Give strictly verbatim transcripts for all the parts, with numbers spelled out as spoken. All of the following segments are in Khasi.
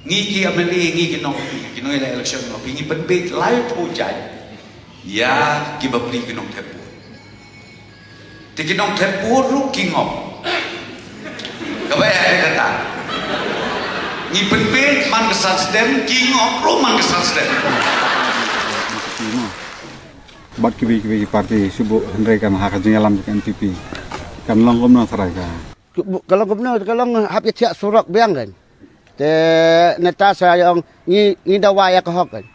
Ngi ki M L A, ngi ki nong, ki nongïaleh election, ngi pynbeit laiphew jait ïa ki bapli ki nongthep vote. Te ki nongthep vote ruh ki ngop. Kaba ïa kata, ngi pynbeit man ka san snem, ki ngop ruh man ka san snem. Bad kiwei kiwei ki party shu buh, hynrei kan ha ka jingïalam jong ka N P P kan long kumno tharai ka. Ka long kumno, ka long hap ïa thiah surok biang kan. Te neta sa ïa ong ngi, ngi dawa ïa ka hok kan.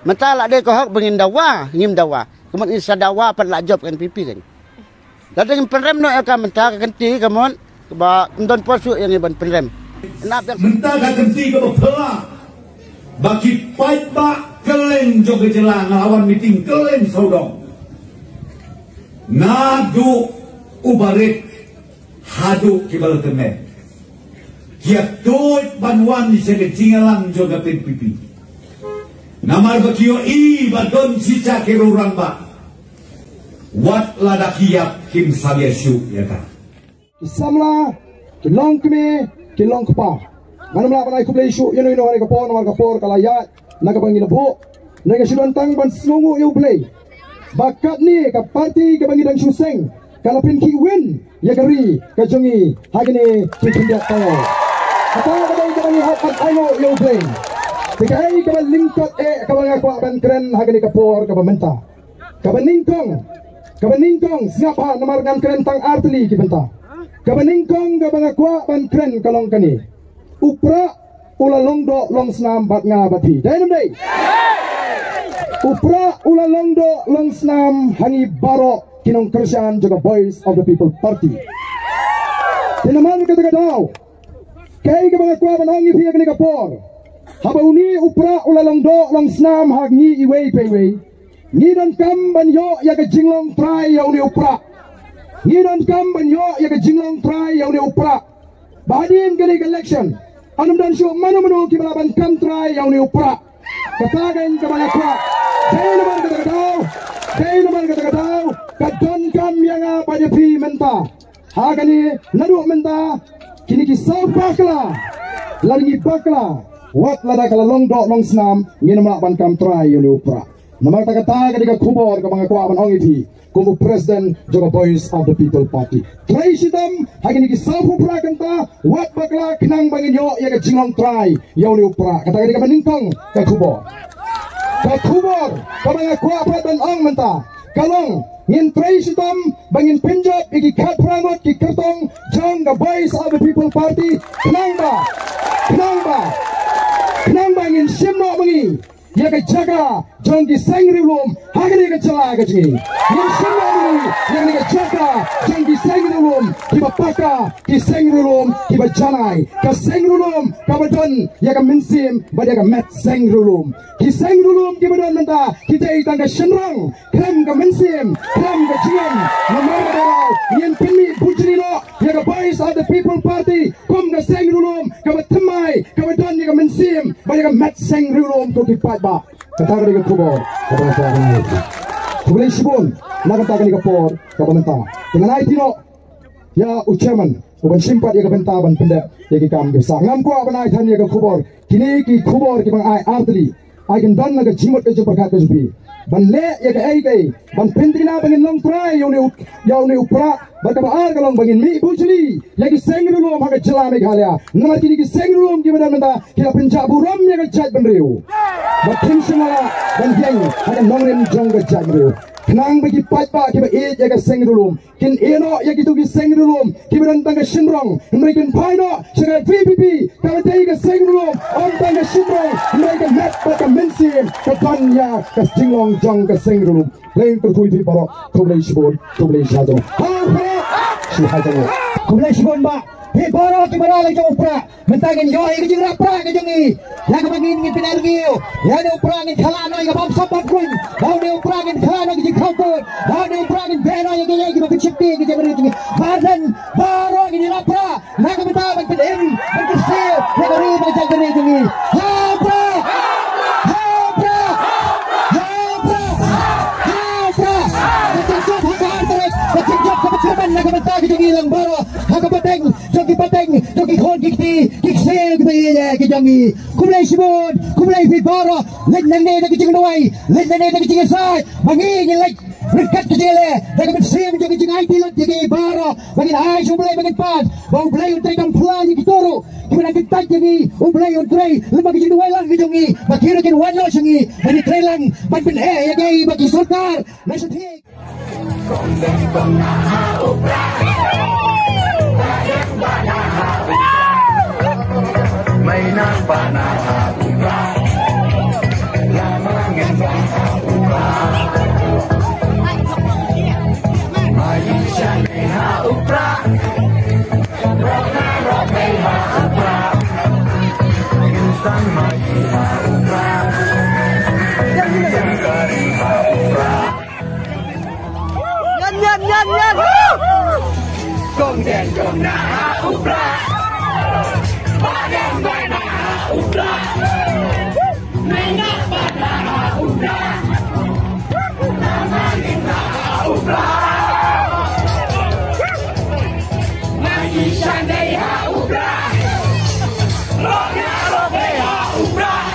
Mynta la dei ka hok ba ngin dawa, ngim dawa. Ka mut ngi sa dawa pat la jop ka N P P kan. Lada ngim pynrem noh ïa ka mynta, ka kynti ka mut ba ym don por shuh ïa ngi ban pynrem. Nap ïa Mynta ka kynti kaba phylla ba ki paidbah kylleng jong ka jylla, nga la wan meeting kylleng sawdong. Naduh u barit haduh kiba la tymmen, ki ïa tuid ban wan sha ka jingïalang jong ka N P P. Namar ba ki ïohi ba don shisha ki rurang ba wat lada ki ïap kim sa ïa shuh ïa ka. Ki samla, ki long kmie, ki long kpa. Ngan ym lah ban ai khublei shuh ïa uno uno ha kane ka por, namar ka por ka la ïaid na kaba ngi la buh. Ngi shu don tang ban sngewnguh ïa U Blei ba katne ka party kaba ngi dang shu seng ka la pynkhih win ïa ka ri ka jong ngi ha kine ki khyndiat taïew. Kata ka dei kaba ngi hap ban ainguh ïa U Blei. Te kaei kaba lyngkot eh kaba nga kwah ban kren ha kane ka por kaba mynta. Kaba nyngkong, kaba nyngkong, sngap ha, namar ngan kren tang ar tylli ki bynta. Kaba nyngkong kaba nga kwah ban kren ka long kane. U Prah u la long doh long snam bad nga bad phi. Dei ne ym dei? U Prah u la long doh long snam ha ngi baroh ki nongkyrshan jong ka Voice of the People Party. Te namar kata ka daw, kaei kaba nga kwah ban ong ïa phi ha kane ka por. Haba une u Prah u la long doh long snam ha ngi iwei pa iwei, ngi donkam ban ïoh ïa ka jinglong trai ïa une u Prah. Ngi donkam ban ïoh ïa ka jinglong trai ïa une u Prah. Ba hadien kane ka election, yn ym don shuh mano mano kiba lah ban kam trai ïa une u Prah. Kata ka dei kaba nga kwah. Dei namar kata ka daw, dei namar kata ka daw ka donkam ïa nga bad ïa phi mynta. Ha kane, naduh mynta, kine ki saw bakla, lada ngi bakla, wat lada ka la long doh long snam, ngin ym lah ban kam trai ïa une u Prah. Namar kata, kata ka dei ka khubor kaba nga kwah ban ong ïa phi kum u President jong ka Voice of the People Party. Trei shitom ha kine ki saw phew phra kynta, wat bakla, khnang ba ngin ïoh ïa ka jinglong trai ïa une u Prah. Kata ka dei kaba nyngkong ka khubor. Ka khubor kaba nga kwah pat ban ong mynta ka long, ngin trei shitom ba ngin pynjop ïa ki khatphra ngut ki kyrtong jong ka Voice of the People Party, khnang ba, khnang ba, khnang ba ngin shim noh ma ngi ïa ka jaka jong ki seng riewlum ha kane ka jylla ka jong ngi. Ngin shim noh ma ngi ïa kane ka jaka jong ki seng riewlum kiba paka, ki seng riewlum kiba janai, ka seng riewlum kaba don ïa ka mynsiem bad ïa ka met seng riewlum. Ki seng riewlum kiba don mynta ki dei tang ka shynrang, khlem ka mynsiem, khlem ka jingim. Namar kata ka daw ngin pynmih bujli noh ïa ka Voice of the People Party kum ka seng riewlum kaba thymmai, kaba don ïa ka mynsiem bad ïa ka met seng riewlum, ko ki paidbah. Kata ka dei ka khubor kaba nga kwah ban ai. Khublei shibun na kata kane ka por kaba mynta. Te ngan ai ti noh ïa u chairman u ban shim pat ïa ka bynta ban pyndep ïa ki kam ki bsah. Ngam kwah ban ai than ïa ka khubor. Kine ki khubor kiba nga ai ar tylli, ai kin don na ka jingmut ka jingpyrkhat ka jong phi ban leh ïa kaei kaei ban pynthikna ba ngin long trai ïa une u, ïa une u Prah. Bad kaba ar ka long ba ngin mih bujli ïa ki seng riewlum ha ka jylla Meghalaya. Namar kine ki seng riewlum kiba don mynta ki la pynjah burom ïa ka jaitbynriew. Bad kim shym la lah ban ïeng ha ka nongrim jong ka jaitbynriew. Khnang ba ki paidbah kiba ïeit ïa ka seng riewlum kin ïeh noh ïa kito ki seng riewlum kiba don tang ka shynrang, hynrei kin phai noh sha ka V P P kaba dei ka seng riewlum, ym tang ka shynrang hynrei ka met bad ka mynsiem ka don ïa ka jinglong jong ka seng riewlum. Khublei kyrkhu ïa phi baroh, khublei shibun, khublei shibun. Ha u Prah! Shi ha jong u. Khublei shibun bah, phi baroh kiba ralei jong u Prah. Mynta ngin ïoh ïa ka jingrap Prah ka jong ngi. Ïa kaba ngin, ngin pyneh rngiew. Ïa une u Prah ngin khlad noh ïa ka bam sap bam kruiñ. Ïa une u Prah ngin khlad noh ïa ka jingkhaw vote. Ïa une u Prah ngin beh noh ïa ka, ïa ka ba ka jingpynsheptieng ka jingmynroi jong ngi. Ba don baroh ngin ïarap Prah na ka bynta ban pynim ban kyrsiew ïa ka ri bad ka jaitbynriew jong ngi. Ha u Prah! Ha u Prah! Ha u Prah! Ha u Prah! Ka jingjop ha ka artylli, ka jingjop kaba tyrmen na ka bynta ka jong ngi lang baroh. Ha ka pateng jong ki pateng. To ki khun ki kti ki ksiew ki ba ïeit ki jong ngi. Khublei shibun, khublei phi baroh. Leit nangne da ka jingduwai, leit nangne da ka jingïasaid. Ba ngi ngin leit ryngkat ka jingïaleh da ka mynsiem jong ka jingaiti lut ïa ki baroh. Ba ngin ai sha U Blei ba ngin pan, ba U Blei un trei kam phla ïa kito ruh kiba nang kyntait ïa ngi. U Blei un trei lyngba ka jingduwai lang ka jong ngi, ba ki ruh kin wan noh sha ngi, ba ngin trei lang ban pyneh ïa ki, ba ki sorkar na shatei. Nyan, nyan, nyan, nyan. Kong deng kong na ha u Prah. Ba deng ba na ha u Prah. Mei na ba na ha u Prah. Na ma ni na ha u Prah. Ma yi shan dei ha u Prah. Ro na ro dei ha u Prah.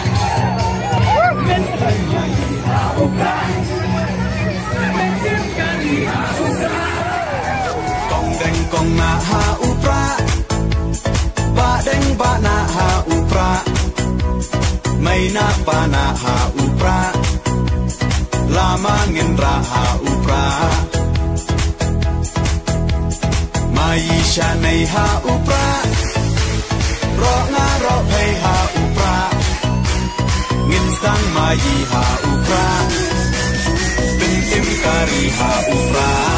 Kong deng kong na ha u Prah. Ba deng ba na ha u Prah. Mei na ba na ha u Prah. Lama ngin rah ha u Prah. Ma yi sha nei ha u Prah. Roh nga roh phei ha u Prah. Ngin stang ma yi ha u Prah. Pynkim kari ha u Prah.